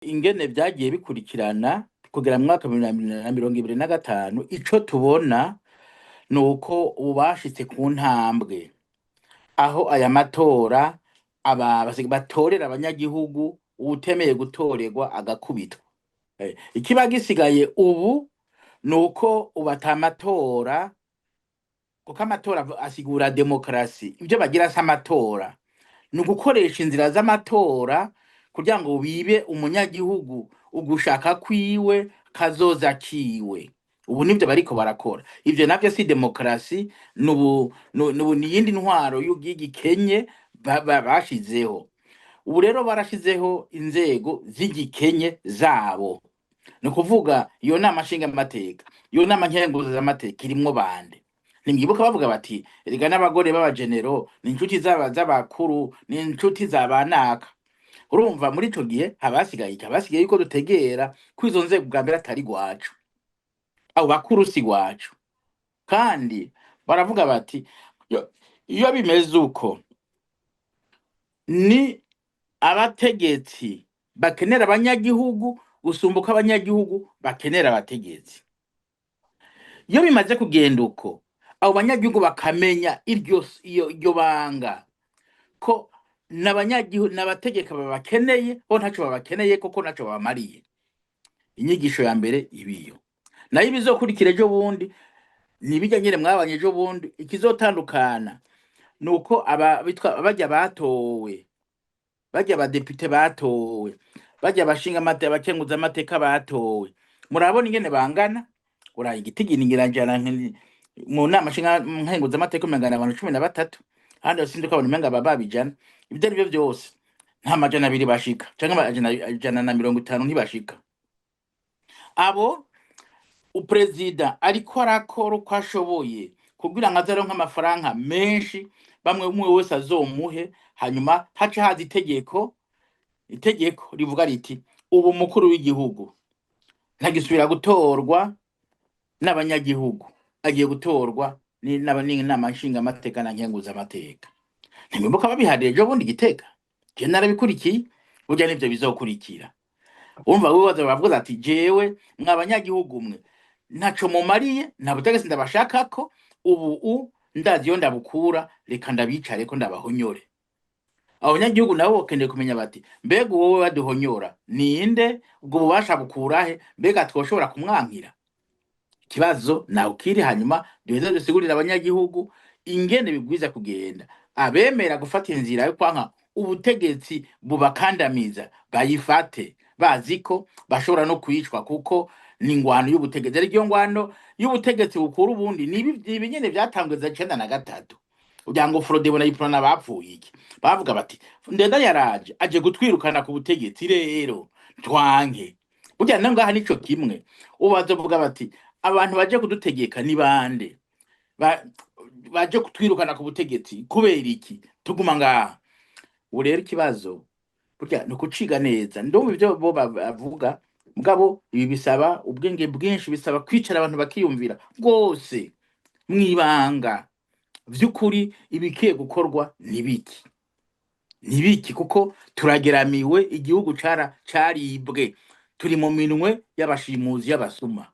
Ingene vyagiye bikurikirana kugera mu mwaka 2025, ico tubona ni uko ubu bashitse ku ntambwe aho aya matora aba batorera abanyagihugu, uwutemeye gutorerwa agakubitwa. Ikiba gisigaye ubu ni uko ubu ata matora, kuko amatora asigura demokarasi. Ibyo bagira si amatora, ni ugukoresha inzira z'amatora kugira ngo bibe umunyagihugu ugushaka kwiwe kazoza kiwe. Ubu nivyo bariko barakora. Ivyo navyo si demokarasi, nubu ni iyindi ntwaro y'igikenye bashizeho. Ubu rero barashizeho inzego z'igikenye zabo, ni ukuvuga iyo nama nshingamateka, iyo nama nkenguzamateka irimwo bande? Ntimwibuka bavuga bati: "Erega n'abagore b'abagenero ni inshuti z'abakuru, ni inshuti za banaka." Urumva muri ico gihe habasigaye iki? Habasigaye yuko dutegera ko izo nzego bwa mbere atari gwacu, abo bakuru si gwacu. Kandi baravuga bati iyo bimeze uko, ni abategetsi bakenera abanyagihugu gusumba uko abanyagihugu bakenera abategetsi. Iyo bimaze kugenda uko, abo banyagihugu bakamenya iryo banga ko n'abanyagihugu n'abategeka babakeneye, bo ntaco babakeneye kuko ntaco babamariye. Inyigisho ya mbere ibiyo, nayo ibizokurikira ejo bundi nibijya nyene mwabanye ejo bundi. Ikizotandukana nuko aba bitwa bajya batowe, bajya abadepite batowe, bajya abashinga amateka, abakenguza amateka batowe, murabona ingene bangana. Uraye igitigiri ngira mu nama nshinga nkenguza amateka umengana abantu 13, ahandi sinzi ko abantu umenga baba 100. Ibyo ari byo byose nta 200 bashika, canke 150 ntibashika. Abo uperezida ariko arakora uko ashoboye kugira ngo aze aronke amafaranga menshi, bamwe umwe wese azomuhe. Hanyuma haca haza itegeko rivuga riti: "Ubu umukuru w'igihugu ntagisubira gutorwa n'abanyagihugu, agiye gutorwa n'inama nshingamateka na nkenguzamateka." Ntimwibuka babiharira ejo bundi Gitega? Je narabikurikiye. Burya nivyo bizokurikira. Urumva wibaza bavuga ati: "Jewe mwa banyagihugu mwe ntaco mumariye, nta butegetsi ndabashakako, ubu ndazi iyo ndabukura, reka ndabicareko ndabahonyore." Abo banyagihugu nabo bakeneye kumenya bati: "Mbega wowe baduhonyora ninde? Ubwo bubasha bukurahe? Mbega twoshobora kumwankira?" Ikibazo nawe kiri. Hanyuma duheze dusigurire abanyagihugu ingene bibwiza kugenda. Abemera gufata inzira yo kwanka ubutegetsi bubakandamiza bayifate bazi ko bashobora no kwicwa, kuko ni ingwano y'ubutegetsi. Ariko iyo ngwano y'ubutegetsi bukura ubundi ni ibi nyene vyatanguye za 93, kugira ngo Frodebu na Uprona bapfuye iki? Bavuga bati: "Ndenda yaraje aje gutwirukana ku butegetsi, rero twanke." Burya no ngaha nico kimwe. Ubu bazovuga bati: "Abantu baje kudutegeka ni bande? Baje kutwirukana ku butegetsi, kubera iki tuguma ngaha?" Ubu rero ikibazo burya ni ukuciga neza. Ndumva ibyo bo bavuga, mugabo ibi bisaba ubwenge bwinshi, bisaba kwicara abantu bakiyumvira rwose mwibanga vy'ukuri ibikiye gukorwa nibiki nibiki, kuko turageramiwe. Igihugu cara caribwe, turi mu minwe y'abashimuzi, y'abasuma.